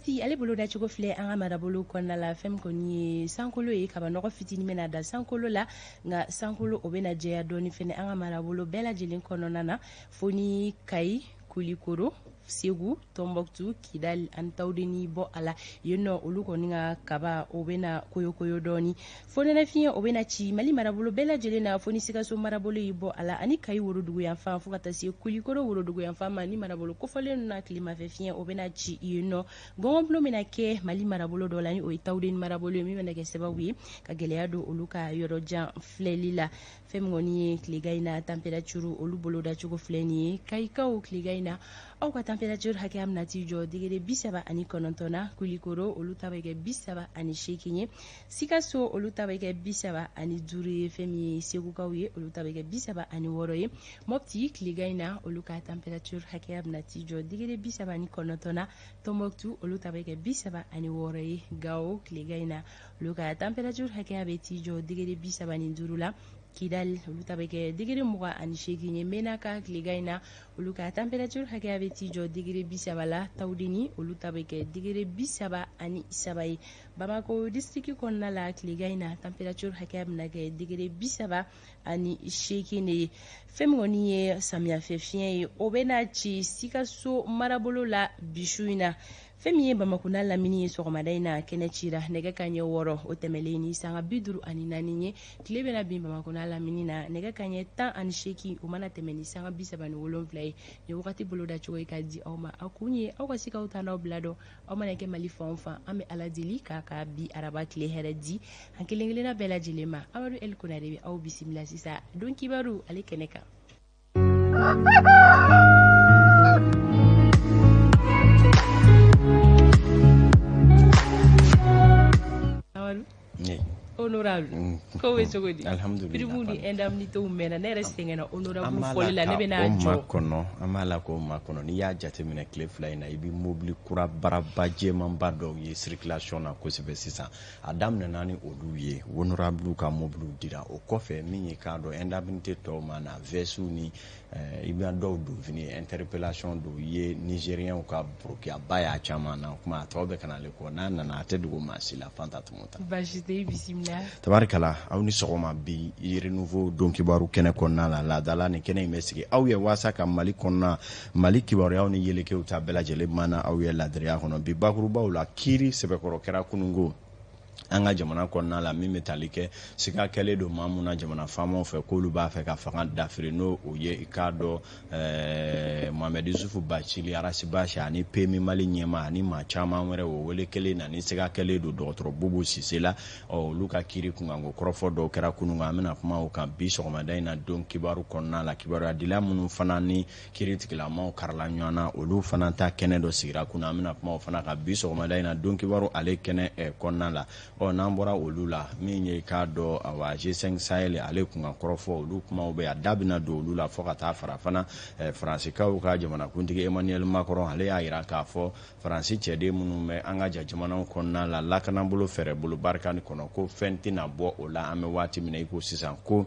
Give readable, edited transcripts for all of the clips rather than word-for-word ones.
Mɔpti, ale bolodacogo filɛ an ka marabolo kɔnɔna la. Fɛn min kɔni ye sankolo ye, kabanɔgɔ fitinin bɛna da sankolo la, nka sankolo o bɛna jɛya dɔɔni fɛnɛ an ka marabolo bɛɛ lajɛlen kɔnɔna na, fo ni Kayi, Kulikoro, Segu, Tɔnbɔkutu, Kidali ani Tawudeni bɔ a la. Yen nɔ, olu kɔni ka kaba o bɛna koyokoyo dɔɔni. Fonɛnɛ fiɲɛ o bɛna ci Mali marabolo bɛɛ lajɛlen na, fo ni Sikaso marabolo y'i bɔ a la ani Kayi woroduguyanfan, fo ka taa se Kulikoro woroduguyanfan ma. Ni marabolo kofɔlen ninnu na, tilemafɛ fiɲɛ o bɛna ci yen nɔ. Gɔngɔnbulon bɛna kɛ Mali marabolo dɔ la, ni o ye Tawudeni marabolo ye, min bɛna kɛ sababu ye ka gɛlɛya don olu ka yɔrɔ jan filɛli la. Fɛn min kɔni ye tilegan in na température olu bolodacogo filɛ nin ye. Kayikaw, tilegan in na aw ka température hakɛya bɛna t'i jɔ degré 39 na. Kulikoro, olu ta bɛ kɛ 38 ye. Sikaso, olu ta bɛ kɛ 35 ye. Fɛn min ye Segukaw ye, olu ta bɛ kɛ 36 ye. Mɔpti, tilegan in na olu ka température hakɛya bɛna t'i jɔ degré 39 na. Tɔnbɔkutu, olu ta bɛ kɛ 36 ye. Gawo, tilegan in na olu ka température hakɛya bɛ t'i jɔ degré 35 la. Kidali, olu ta bɛ kɛ degré 28 ye. Menaka, tilegan in na olu ka température hakɛya bɛ t'i jɔ degré 30 la. Tawudeni, olu ta bɛ kɛ degré 33 ye. Bamako district kɔnɔna la, tilegan in na température hakɛya bɛna kɛ degré 38 de ye. Fɛn min kɔni ye samiyafɛ fiɲɛ ye, o bɛna ci Sikaso marabolo la bi su in na. Fɛn min ye Bamakɔ n'a lamini ye, sɔgɔmada in na kɛnɛ cira nɛgɛ kanɲɛ 6, o tɛmɛlen ni sanga 54 ye. Tile bɛna bin Bamakɔ n'a lamini na nɛgɛ kanɲɛ 18, o mana tɛmɛ ni sanga 37 ye. Nin wagati bolodacogo ye ka di aw ma, a kun ye aw ka se k'aw ta n'aw bila dɔn aw mana kɛ Mali fan o fan. An bɛ Ala deli k'a ka bi araba tile hɛrɛ di an kelen kelenna bɛɛ lajɛlen ma. Amadu El Konare bɛ aw bisimila sisan don kibaru ale kɛnɛ kan. Honorable, ko bɛ cogo di? Alhamdulillah. Prime ni indemnité mɛnna, ne yɛrɛ sɛgɛnna honorable fɔli la, ne bɛna jɔ. Kɔnɔ an b'a la k'o makɔnɔ. N'i y'a jateminɛ, tile 2 in na, i bɛ mobili kura baraba jɛmanba dɔw ye circulation na kosɛbɛ sisan. A daminɛna ni olu ye, honorable ka mobiliw dira. O kɔfɛ, min ye k'a dɔn indemnité tɔw ma na, veste ni i bɛ dɔw don fini, interpellation dɔw ye, Nigériens ka burukiyaba y'a caman na. O kuma a tɔ bɛ ka na ale kɔ, n'a nana a tɛ dogo maa si la. Fanta Tumuta. Baasi tɛ, i bisimila. Tabarikala, aw ni sɔgɔma. Bi Renouveau don kibaru kɛnɛ kɔnɔna la, laadala ni kɛnɛ in bɛ sigi aw ye waasa ka Mali kɔnɔna, Mali kibaruyaw ni yelekew ta bɛɛ lajɛlen mana aw ye ladiriya kɔnɔ. Bi bakurubaw la, kiiri sɛbɛkɔrɔ kɛra kununko an ka jamana kɔnɔna la, min bɛ tali kɛ siga kɛlen don maa mun na jamana faamaw fɛ k'olu b'a fɛ ka fanga dafiri, n'o o ye i k'a dɔn Mohamed Yusufu Bacili, Ras Bath, ani PMU Mali ɲɛma ani maa caman wɛrɛ. O wele kelen na ni siga kɛlen don dɔgɔtɔrɔ Bubu Sise la, ɔ olu ka kiiri kunkanko kɔrɔfɔ dɔw kɛra kunun kan. An bɛna kuma o kan bi sɔgɔmada in na don kibaru kɔnɔna la. Kibaruyadila minnu fana ni kiiri tigilamaw karila ɲɔgɔn na, olu fana ta kɛnɛ dɔ sigira kunun. An bɛna kuma o fana kan bi sɔgɔmada in na don kibaru ale kɛnɛ kɔnɔna la. Ɔ n'an bɔra olu la, min ye k'a dɔn awa G5 Sahel ale kunkan kɔrɔfɔ, olu kumaw bɛ a da bɛna don olu la, fo ka taa fara fana Faransikaw ka jamanakuntigi Emmanuel Macron, ale y'a jira k'a fɔ Faransi cɛden minnu bɛ an ka ja jamanaw kɔnɔna la, lakanabolo fɛɛrɛ bolo Barkhane kɔnɔ, ko fɛn tɛna bɔ o la an bɛ waati min na i ko sisan, ko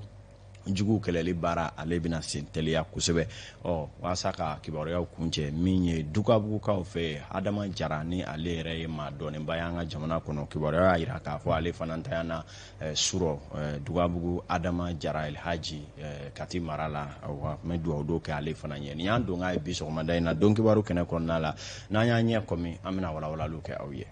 juguw kɛlɛli baara ale bɛna sen teliya kosɛbɛ. Ɔ walasa ka kibaruyaw kuncɛ, min ye Dukabugukaw fɛ, Adama Jara, ni ale yɛrɛ ye maa dɔnnenba ye an ka jamana kɔnɔ, kibaruya y'a jira k'a fɔ ale fana ntanyana surɔ. Dukabugu Adama Jara Elhaji, Kati mara la, wa tun bɛ dugawu don kɛ ale fana ɲɛ. Nin y'an don ye bi sɔgɔmada in na don kibaru kɛnɛ kɔnɔna la. N'an y'an ɲɛ kɔmi, an bɛna walawalaliw kɛ aw ye.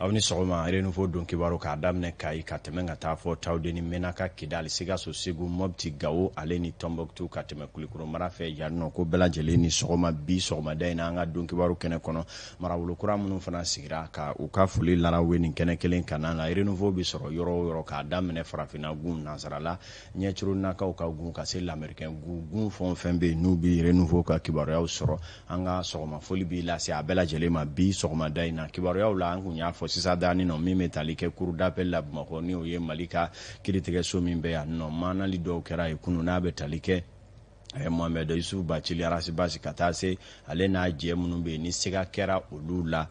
Aw ni sɔgɔma. Renouveau don kibaru k'a daminɛ Kayi ka tɛmɛ ka taa fɔ Tawudeni, Menaka, Kidali, Sikaso, Segu, Mɔpti, Gawo ale ni Tɔnbɔkutu, ka tɛmɛ Kulikoro mara fɛ yan nɔ, ko bɛɛ lajɛlen ni sɔgɔma bi sɔgɔmada in na an ka don kibaru kɛnɛ kɔnɔ. Marabolo kura minnu fana sigira, ka u ka foli larawe nin kɛnɛ kelen kan na. Renouveau bɛ sɔrɔ yɔrɔ o yɔrɔ, k'a daminɛ farafinna gun, nansarala ɲɛcurunakaw ka gun, ka se lamɛrikɛn gun, gun fɛn o fɛn bɛ yen n'u bɛ Renouveau ka kibaruyaw sɔrɔ, an ka sɔgɔmafoli b'i lase a bɛɛ lajɛlen ma bi sɔgɔmada in na. Kibaruyaw la, an kun y'a fɔ sisan daani nɔ, min bɛ tali kɛ cour d'appel la Bamakɔ, ni o ye Mali ka kiiritigɛso min bɛ yan nɔ, manali dɔw kɛra yen kunun, n'a bɛ tali kɛ Mohamed Yusuf Bacili, Ras Bath, ka taa se ale n'a jɛ minnu bɛ yen ni siga kɛra olu la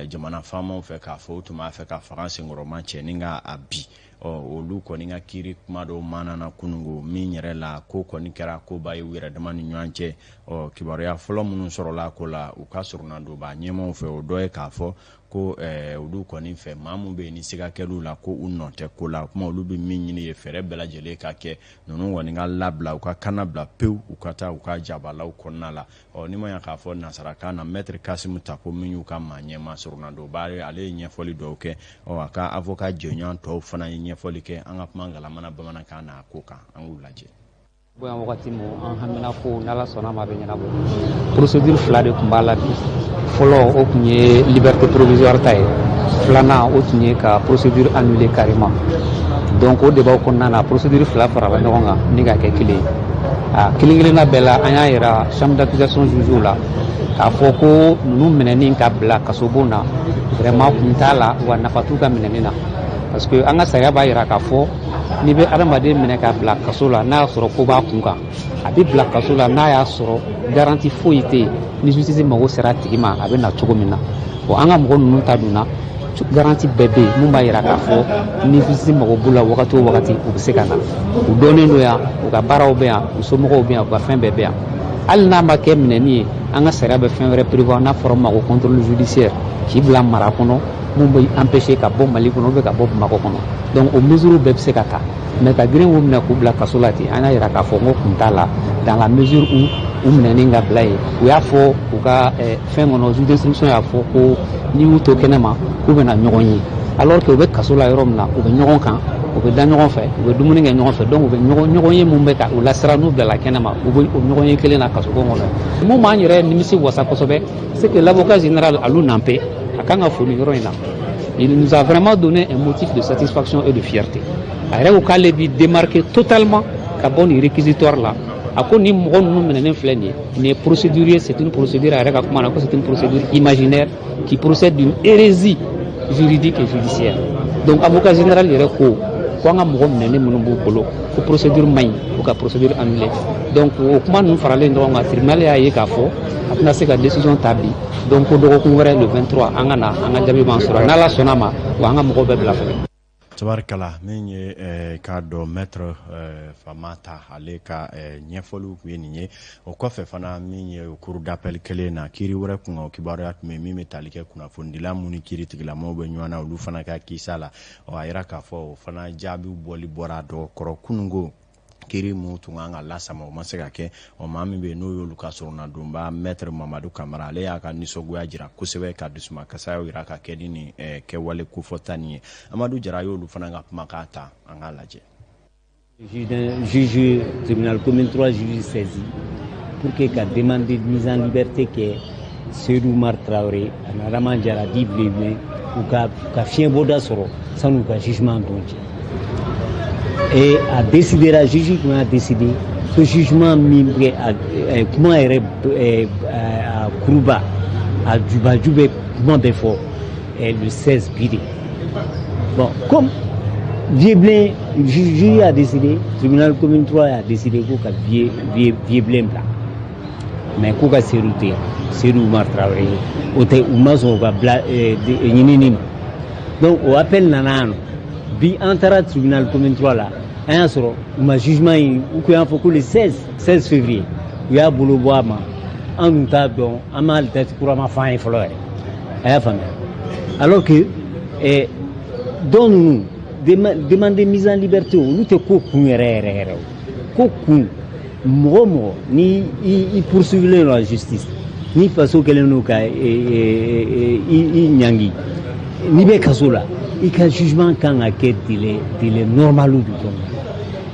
jamana faamaw fɛ k'a fɔ u tun b'a fɛ ka fanga senkɔrɔma cɛ ni ka a bi. Ɔ, olu kɔni ka kiiri kuma dɔw manana kunungo min yɛrɛ la, ko kɔni kɛra koba ye u yɛrɛ dama ni ɲɔgɔn cɛ. Ɔ, kibaruya fɔlɔ minnu sɔrɔla ko la u ka soronadonba ɲɛmaw fɛ, o dɔ ye k'a fɔ ko olu kɔni fɛ, maa min bɛ yen ni siga kɛl'u la ko u nɔ tɛ ko la. O kuma, olu bɛ min ɲini ye fɛɛrɛ bɛɛ lajɛlen ka kɛ ninnu kɔni ka labila, u ka kana bila pewu, u ka taa u ka jabalaw kɔnɔna la. Ɔ, ni ma ɲa k'a fɔ nansarakan na, maître Kasimu Tako min y'u ka maa ɲɛma soronadonba, ale ye ɲɛfɔli dɔw kɛ. Ɔ, a ka avocat jɛɲɔgɔn tɔw fana ye ɲɛfɔli kɛ. An ka kuma galamana bamanankan na a ko kan, an k'u lajɛ. Bonya wagati min an hamina ko n'Ala sɔnna ma, a bɛ ɲɛnabɔ. Procédure fila de tun b'a la bi. Fɔlɔ, o tun ye liberté provisoire ta ye. Filanan, o tun ye ka procédure annuler carrément. Donc o débat kɔnɔna na, procédure fila farala ɲɔgɔn kan ni ka kɛ kelen ye. A kelen kelenna bɛɛ la, an y'a yira chambre d'accusation juge la k'a fɔ ko ninnu minɛni ka bila kasobon na, vraiment kun t'a la, wa nafa t'u ka minɛni na, parce que an ka sariya b'a yira k'a fɔ n'i bɛ adamaden minɛ k'a bila kaso la, n'a y'a sɔrɔ ko b'a kun kan, a bɛ bila kaso la. N'a y'a sɔrɔ garantie foyi tɛ yen, ni justice mago sera a tigi ma, a bɛ na cogo min na. Bon, an ka mɔgɔ ninnu ta dun na, garantie bɛɛ bɛ yen mun b'a yira k'a fɔ ni justice mago b'u la wagati o wagati, u bɛ se ka na. U dɔnnen don yan, u ka baaraw bɛ yan, u somɔgɔw bɛ yan, u ka fɛn bɛɛ bɛ yan. Hali n'a ma kɛ minɛni ye, an ka sariya bɛ fɛn wɛrɛ prévoir n'a fɔra ma ko contrôle judiciaire, k'i bila mara kɔnɔ mun bɛ empêcher ka bɔ Mali kɔnɔ ou bien ka bɔ Bamakɔ kɔnɔ. Donc o mesure bɛɛ bɛ se ka ta, mais ka girin k'u minɛ k'u bila kaso la ten, an y'a yira k'a fɔ n ko kun t'a la, dans la mesure où u minɛni ka bila yen, u y'a fɔ u ka fɛn kɔnɔ, juge d'instruction y'a fɔ ko n'i y'u to kɛnɛ ma, k'u bɛna ɲɔgɔn ye, alors que u bɛ kaso la yɔrɔ min na, u bɛ ɲɔgɔn kan, u bɛ da ɲɔgɔn fɛ, u bɛ dumuni kɛ ɲɔgɔn fɛ. Donc u bɛ ɲɔgɔn ye mun bɛ ka u lasiran n'u bilala kɛnɛ ma, u bɛ o ɲɔgɔn ye kelen na kasobon kɔnɔ. Mun b'an yɛrɛ nimisi wasa kosɛbɛ, c'est que l'avocat général Alou Nampé, a kan ka fo nin yɔrɔ in na, il nous a vraiment donné un motif de satisfaction et de fierté. A yɛrɛ ko k'ale bi démarquer totalement ka bɔ nin réquisitoire la. A ko ni mɔgɔ ninnu minɛnen filɛ nin ye, nin ye procédure ye, c'est une procédure, a yɛrɛ ka kuma na, ko c'est une procédure imaginaire qui procède d'une hérésie juridique et judiciaire. Donc avocat général yɛrɛ ko ko an ka mɔgɔ minɛnen minnu b'u bolo, ko procédure man ɲi, ko ka procédure annuler. Donc o kuma ninnu faralen ɲɔgɔn kan, tribunal y'a ye k'a fɔ a tɛna se ka décision ta bi. Donc ko dɔgɔkun wɛrɛ, le 23, an ka na, an ka jaabi b'an sɔrɔ n'Ala sɔnna ma, wa an ka mɔgɔw bɛɛ bila fɛnɛ. Tabarikala, min ye k'a dɔn maître Famata, ale ka ɲɛfɔliw tun ye nin ye. O kɔfɛ fana, min ye cour d'appel kelen na, kiiri wɛrɛ kun o kibaruya tun bɛ min bɛ tali kɛ kunnafonidila minnu ni kiiri tigilamɔgɔw bɛ ɲɔgɔn na, olu fana ka kisa la. Ɔ, a yira k'a fɔ o fana jaabiw bɔli bɔra dɔ kɔrɔ kunungo. Kiiri mun tun kan ka lasama, o ma se ka kɛ. Ɔ, maa min bɛ yen n'o y'olu ka soronadonba maître Mamadu Kamara, ale y'a ka nisɔngoya jira kosɛbɛ, ka dusuma kasayaw jira ka kɛ ni nin kɛwale kofɔta nin ye. Amadu Jara y'olu fana ka kumakan ta, an k'a lajɛ. Juge tribunal commune 3, juge saisi pour que ka demande de mise en liberté kɛ Seydou Umar Traoré ani Adama Jara dit Bilen, u ka fiɲɛbɔda sɔrɔ san'u ka jugement don cɛ. Et a décidera, juge tun y'a décidé ko jugement min bɛ kuma yɛrɛ, a kuruba, a jubaju bɛ kuma bɛ fɔ le 16 bi de. Bon, comme Vieux Bilen, juge a décidé, tribunal commune 3 a décidé ko ka Vieux Bilen bila, mais k'u ka Seydou to yen, Seydou Umar Traoré, o tɛ u ma sɔn u ka bila ɲinini ma. Donc o appel nana yan nɔ bi. An taara tribunal commune 3 la, an y'a sɔrɔ u ma jugement in, u kun y'a fɔ ko le 16 février, u y'a bolo bɔ a ma. An dun t'a dɔn, an ma date kura ma f'an ye fɔlɔ yɛrɛ, a y'a faamuya. Alors que dɔw ninnu demande mise en liberté, olu tɛ ko kun yɛrɛ yɛrɛ yɛrɛ o ko kun. Mɔgɔ o mɔgɔ ni i poursuivilen don en justice, ni faso kɛlen don ka i ɲangi, n'i bɛ kaso la, i ka jugement kan ka kɛ délai normal de kɔnɔ.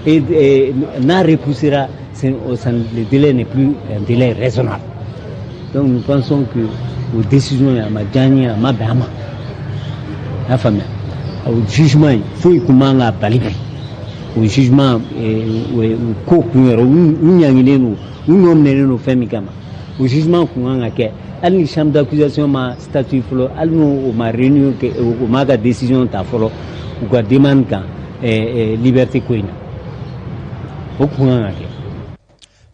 Et n'a repoussera, le délai n'est plus un délai raisonnable. Donc nous pensons que o décision a ma diya n ye, a ma bɛn a ma, a y'a faamuya. O jugement in, foyi kun man ka bali bi o jugement o ko kun yɛrɛ. U ɲangilen don, u nɔ minɛlen don fɛn min kama, o jugement kun kan ka kɛ hali ni chambre d'accusation ma statut fɔlɔ, hali n'o ma réunion kɛ, o ma ka décision ta fɔlɔ u ka demande kan liberté ko in na, o kun kan ka kɛ.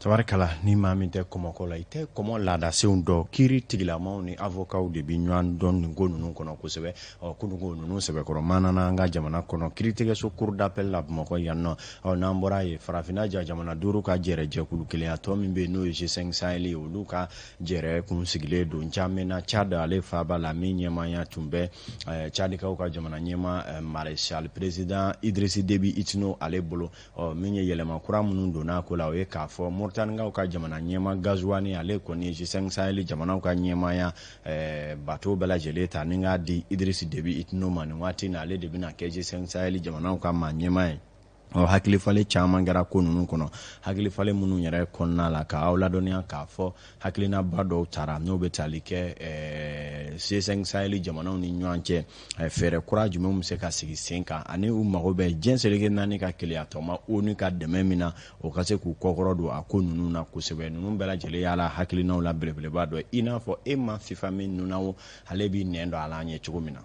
Tabarikala, ni maa min tɛ kɔmɔko la, i tɛ kɔmɔ laadasenw dɔn. Kiiri tigilamaw ni avocats de bɛ ɲɔgɔn dɔn nin ko ninnu kɔnɔ kosɛbɛ. Ɔ, kununko ninnu sɛbɛkɔrɔ maana an ka jamana kɔnɔ, kiiritigɛso cour d'appel la Bamakɔ yan nɔ. Ɔ, n'an bɔra yen, farafinna ja jamana 5 ka jɛrɛ jɛkulu kelenya tɔ min bɛ yen, n'o ye G5 Sahel ye, olu ka jɛrɛ kun sigilen don N'Djamena, Tchad ale faaba la, min ɲɛmaaya tun bɛ Tchadikaw ka jamana ɲɛmaa maréchal président Idriss Déby Itno ale bolo. Ɔ, min ye yɛlɛma kura minnu donna a ko la, o ye k'a fɔ Moritanikaw ka jamana ɲɛmaa Gazuwani, ale kɔni ye G5 Sahel jamanaw ka ɲɛmaaya bato bɛɛ lajɛlen ta ni k'a di Idriss Déby Itno ma. Nin waati na, ale de bɛna kɛ G5 Sahel jamanaw ka maa ɲɛmaa ye. Ɔ, hakilifalen caman kɛra ko ninnu kɔnɔ, hakilifalen minnu yɛrɛ kɔnɔna la, ka aw ladɔnniya k'a fɔ hakilinaba dɔw tara, n'o bɛ tali kɛ G5 Sahel jamanaw ni ɲɔgɔn cɛ, fɛɛrɛ kura jumɛnw bɛ se ka sigi sen kan, ani u mago bɛ diɲɛ seleke 4 ka keleyatɔma ONU ka dɛmɛ min na, o ka se k'u kɔkɔrɔ don a ko ninnu na kosɛbɛ. Ninnu bɛɛ lajɛlen y'a la hakilinaw la belebeleba dɔ ye, i n'a fɔ e ma fifa min nuna o, ale b'i nɛn don a la an ye cogo min na.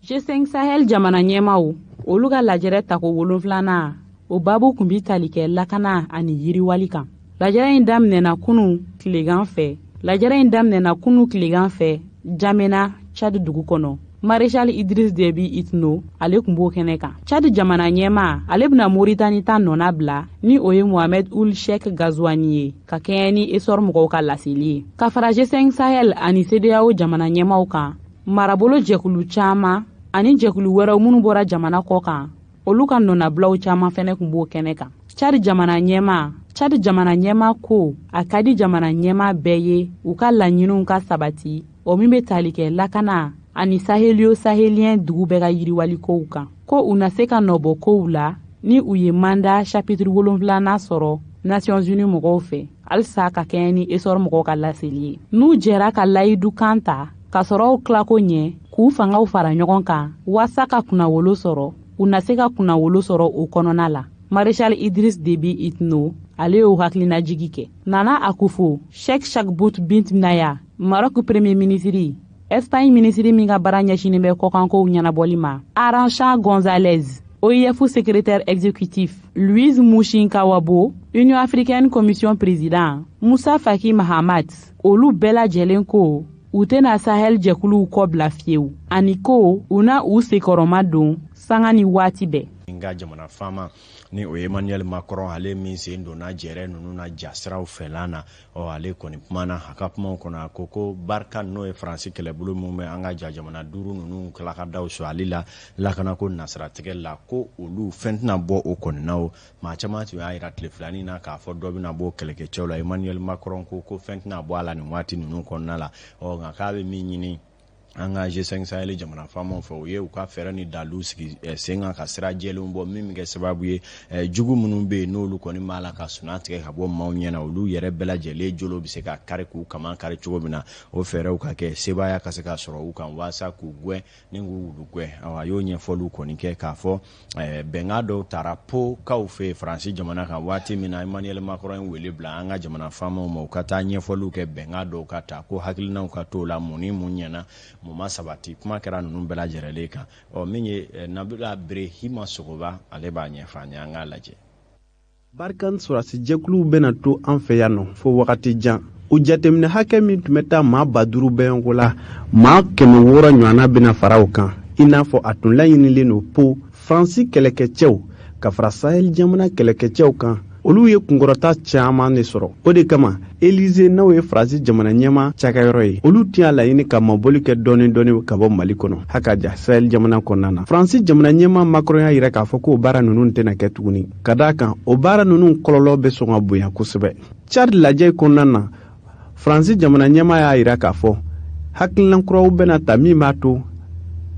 G5 Sahel jamana ɲɛmaw, olu ka lajɛrɛ tako 7nan, o babu kun bi tali kɛ lakana ani yiriwali kan. Lajɛrɛ in daminɛna kunu tilegan fɛ. Lajɛrɛ in daminɛna kunu tilegan fɛ N'Djamena, Tchad dugu kɔnɔ. Maréchal Idriss Déby Itno, ale kun b'o kɛnɛ kan. Tchad jamana ɲɛma, ale bɛna Moritani ta nɔna bila, ni o ye Mohamed Ould Cheikh Ghazouani ye, ka kɛɲɛ ni Essor mɔgɔw ka laseli ye. Ka fara G5 Sahel ani CEDEAO jamana ɲɛmaw kan, marabolo jɛkulu caman ani jɛkulu wɛrɛw minnu bɔra jamana kɔ kan, olu ka nɔnabilaw caman fɛnɛ kun b'o kɛnɛ kan. Tchad jamana ɲɛma ko a ka di jamana ɲɛma bɛɛ ye u ka laɲiniw ka sabati, o min bɛ tali kɛ lakana ani sahelio-sahélien dugu bɛɛ ka yiriwali kow kan, ko u na se ka nɔbɔ kow la ni u ye mandat chapitre 7nan sɔrɔ Nations Unies mɔgɔw fɛ, halisa ka kɛɲɛ ni Essor mɔgɔw ka laseli ye. N'u jɛra ka layidu kan ta ka sɔrɔw tilako ɲɛ, k'u fangaw fara ɲɔgɔn kan waasa ka kunnawolo sɔrɔ, u na se ka kunnawolo sɔrɔ o kɔnɔna la. Maréchal Idriss Déby Itno, ale y'o hakilinajigi kɛ. Nana Akufo, Sheikh Shakhbout Bint Naya, Maroc premier ministre, Espagne minisiri min ka baara ɲɛsinin bɛ kɔkankow ɲɛnabɔli ma, Arancha Gonzalez, OIF secrétaire exécutif, Louise Mushikiwabo, Union africaine commission président, Moussa Faki Mahamat, olu bɛɛ lajɛlen ko u tɛna Sahel jɛkuluw kɔ bila fiyewu, ani ko u na u senkɔrɔma don sanga ni waati bɛɛ. N ka jamana faama, ni o ye Emmanuel Macron, ale min sen donna jɛrɛ ninnu na jasiraw fɛlan na. Ɔ, ale kɔni kumana a ka kumaw kɔnɔ, a ko ko Barkhane, n'o ye Faransi kɛlɛbolo min bɛ an ka ja jamana 5 ninnu tilakadaw sɔrɔli la lakanako nasiratigɛ la, ko olu fɛn tɛna bɔ o kɔni na. O maa caman tun y'a yira tile filanin na k'a fɔ dɔ bɛna bɔ kɛlɛkɛcɛw la. Emmanuel Macron ko ko fɛn tɛna bɔ a la nin waati ninnu kɔnɔna la. Ɔ, nka k'a bɛ min ɲini an ka G5 Sahel jamana faamaw fɛ, u ye u ka fɛɛrɛ ni dalilu sigi sen kan, ka sira jɛlenw bɔ min bɛ kɛ sababu ye, jugu minnu bɛ yen, n'olu kɔni b'a la ka suna tigɛ ka bɔ maaw ɲɛna, olu yɛrɛ bɛɛ lajɛlen jolo bɛ se ka kari k'u kaman kari cogo min na, o fɛɛrɛw ka kɛ, sebaaya ka se ka sɔrɔ u kan waasa k'u gɛn ni k'u wulu gɛn. Awa, a y'o ɲɛfɔliw kɔni kɛ k'a fɔ bɛnkan dɔw tara Pau kaw fɛ yen, Faransi jamana kan, waati min na Emmanuel Macron ye wele bila an ka jamana faamaw ma, u ka taa ɲɛfɔliw kɛ, bɛnkan dɔw ka ta, ko hakilinaw ka t'o la, mun ni mun ɲɛna, mun ma sabati. Kuma kɛra ninnu bɛɛ lajɛlen kan. Ɔ, min ye Nabila Berehima Sogoba, ale b'a ɲɛfɔ an ye, an k'a lajɛ. Barkhane sɔrɔdasi jɛkuluw bɛna to an fɛ yan nɔ fo wagati jan. O jateminɛ hakɛ min tun bɛ taa maa 5000 bɛɲɔgɔnko la, maa 600 ɲɔgɔnna bɛna fara o kan, i n'a fɔ a tun laɲinilen don Pau. Faransi kɛlɛkɛcɛw ka fara Sahel jamana kɛlɛkɛcɛw kan, olu ye kunkɔrɔta caman de sɔrɔ. O de kama, Élysée, n'o ye Faransi jamana ɲɛma cakɛyɔrɔ ye, olu tun y'a laɲini ka mabɔli kɛ dɔɔni dɔɔni ka bɔ Mali kɔnɔ, haka ja Sahel jamana kɔnɔna na. Faransi jamana ɲɛma Macron y'a yira k'a fɔ k'o baara ninnu tɛna kɛ tuguni, ka d'a kan o baara ninnu kɔlɔlɔ bɛ sɔn ka bonya kosɛbɛ. Tchad lajɛ kɔnɔna na, Faransi jamana ɲɛma y'a yira k'a fɔ hakilina kuraw bɛna ta min b'a to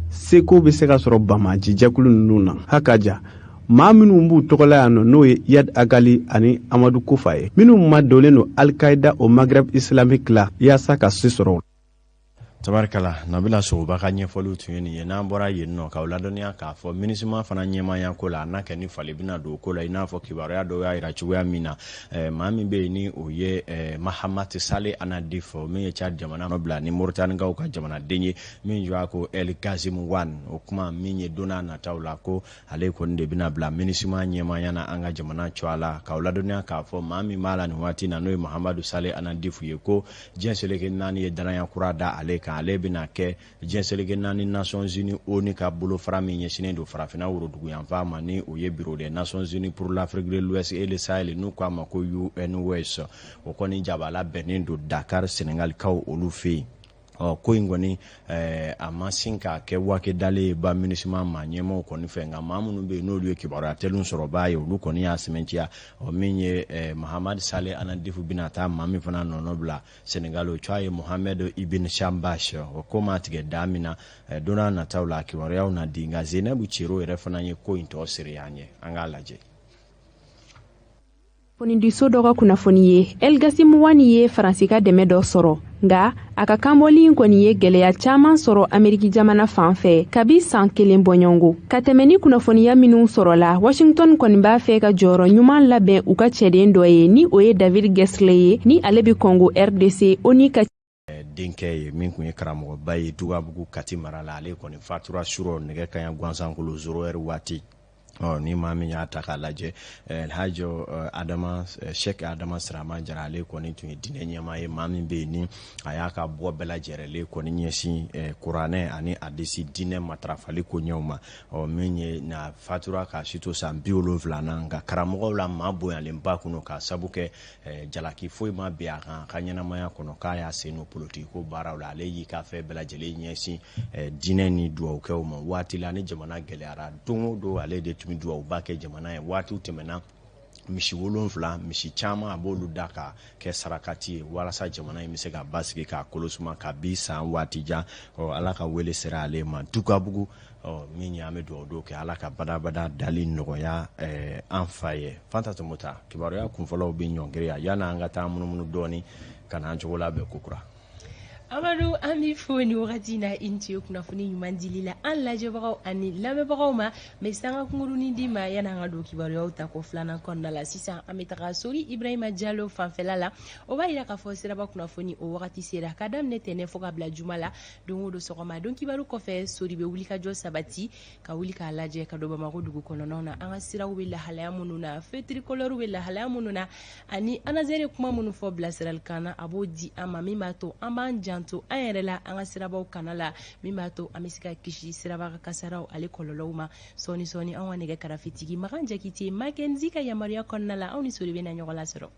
seko bɛ se ka sɔrɔ banbaanci jɛkulu ninnu na, haka ja maa minnu b'u tɔgɔla yan nɔ, n'o ye Iyad Ag Ghali ani Amadu Kofa ye, minnu ma donnen don Al-Qaïda au Maghreb islamique la yaasa ka se sɔrɔ. Tabarikala, Nabila Sogoba ka ɲɛfɔliw tun ye nin ye. N'an bɔra yen nɔ, k'aw ladɔnniya k'a fɔ MINUSMA fana ɲɛmaaya ko la, a n'a kɛ ni fali bɛna don o ko la, i n'a fɔ kibaruya dɔw y'a yira cogoya min na, maa min bɛ yen ni o ye Mahamat Saleh Annadif, min ye Tchad jamana nɔ bila ni Moritanikaw ka jamanaden ye, min jɔ ko El Ghassim Wane, o kuma min ye don n'a nataw la ko ale kɔni de bɛna bila MINUSMA ɲɛmaaya na an ka jamana cogoya la. K'aw ladɔnniya k'a fɔ maa min b'a la nin waati na, n'o ye Mahamadu Saleh Annadif ye, ko diɲɛ seleke naani ye danaya kura da ale kan. Ale bɛna kɛ diɲɛ seleke naani Nations Unies ONU ka bolofara min ɲɛsinnen don farafinna woroduguyanfan ma, ni o ye Bureau des Nations Unies pour l'Afrique de l'Ouest et le Sahel, n'u k'a ma ko UNOS. O kɔni jabala bɛnnen don Dakar, Senegalikaw olu fɛ yen. Ɔ, ko in kɔni, a ma sin k'a kɛ wake dalen ye ba MINUSMA maa ɲɛmaw kɔni fɛ, nka maa minnu bɛ yen n'olu ye kibaruya teliw sɔrɔ b'a ye, olu kɔni y'a sɛmɛntiya. Ɔ, min ye Mahamad Saleh Annadif bɛna taa maa min fana nɔnɔ bila Senegal, o tɔgɔ ye Mohamed Ibn Chambash. O ko ma tigɛ da min na, don n'a nataw la kibaruyaw na di. Nka Zenabu Cero yɛrɛ fana ye ko in tɔ seere an ye, an k'a lajɛ. Kunnafonidiso dɔ ka kunnafoni ye, El Ghassim Wane ye Faransi ka dɛmɛ dɔ sɔrɔ, nga a ka kanbɔli in kɔni ye gwɛlɛya caaman sɔrɔ Ameriki jamana fan fɛ kabi san kelen bɔɲɔgɔnko ka tɛmɛ. Ni kunnafoniya minw sɔrɔla, Washington kɔni b'a fɛ ka jɔyɔrɔ ɲuman labɛn u ka cɛden dɔ ye, ni o ye David Gressly ye, ni ale be Congo RDC ONU ka denkɛ ye, min tun ye karamɔgɔba ye Dugabugu, Kati mara la. Ale kɔni fatura surɔ nɛgɛ kaɲa gansankolo 0 heure waati. Ɔ, ni maa min y'a ta k'a lajɛ, Alhaji Adama Sheikh Adama Sirama Jara, ale kɔni tun ye diinɛ ɲɛmaa ye, maa min bɛ yen ni a y'a ka bɔ bɛɛ lajɛlen kɔni ɲɛsin kuranɛ ani hadisi diinɛ matarafali ko ɲɛw ma. Ɔ, min ye na fatura k'a si to san 70 na, nka karamɔgɔw la maa bonyalenba kun k'a sabu kɛ jalaki foyi ma bin a kan a ka ɲɛnamaya kɔnɔ k'a y'a sen don politiki ko baaraw la. Ale y'i ka fɛn bɛɛ lajɛlen ɲɛsin diinɛ ni dugawukɛw ma. Waati la ni jamana gɛlɛyara, don o don ale de tun bɛ dugawuba kɛ jamana ye. Waatiw tɛmɛna, misi 7, misi caman, a b'olu da ka kɛ sarakati ye walasa jamana in bɛ se ka basigi k'a kolo suma ka bi san waati jan. Ɔ, Ala ka wele sera ale ma Dugabugu. Ɔ, min ye, an bɛ dugawu don kɛ, Ala ka badabada dali nɔgɔya an fa ye. Fanta Tɔmɔta, kibaruya kunfɔlɔw bɛ ɲɔngiri yan, yanni an ka taa munumunu dɔɔni ka n'an cogo labɛn kokura. Amadu, an b'i fo ni wagati na. I ni ce kunnafoni ɲuman dili la an lajɛbagaw ani lamɛnbagaw ma. Mɛ sanga kunkurunin di ma yanni an ka don kibaruyaw ta ko filanan kɔnɔna la. Sisan an bɛ taga Sori Ibrahima Jalo fanfɛla la. O b'a yira k'a fɔ siraba kunnafoni o wagati sera. Ka daminɛ tɛnɛ fo ka bila juma la, don o don sɔgɔma, don kibaru kɔfɛ, Sori bɛ wuli ka jɔ sabati, ka wuli k'a lajɛ ka don Bamakɔ dugu kɔnɔnaw na, an ka siraw bɛ lahalaya minnu na, feux tricolores bɛ lahalaya minnu na, ani ANASER ye kuma minnu fɔ bilasiralikan na, a b'o di an ma, min b'a to an b'an janto an yɛrɛ la an ka sirabaw kana la, min b'a to an bɛ se ka kisi siraba kasaraw ale kɔlɔlɔw ma. Sɔɔni sɔɔni, anw ka nɛgɛ karafetigi Makan Jakite Makenzi ka yamaruya kɔnɔna la, anw ni Sori bɛ na ɲɔgɔn lasɔrɔ.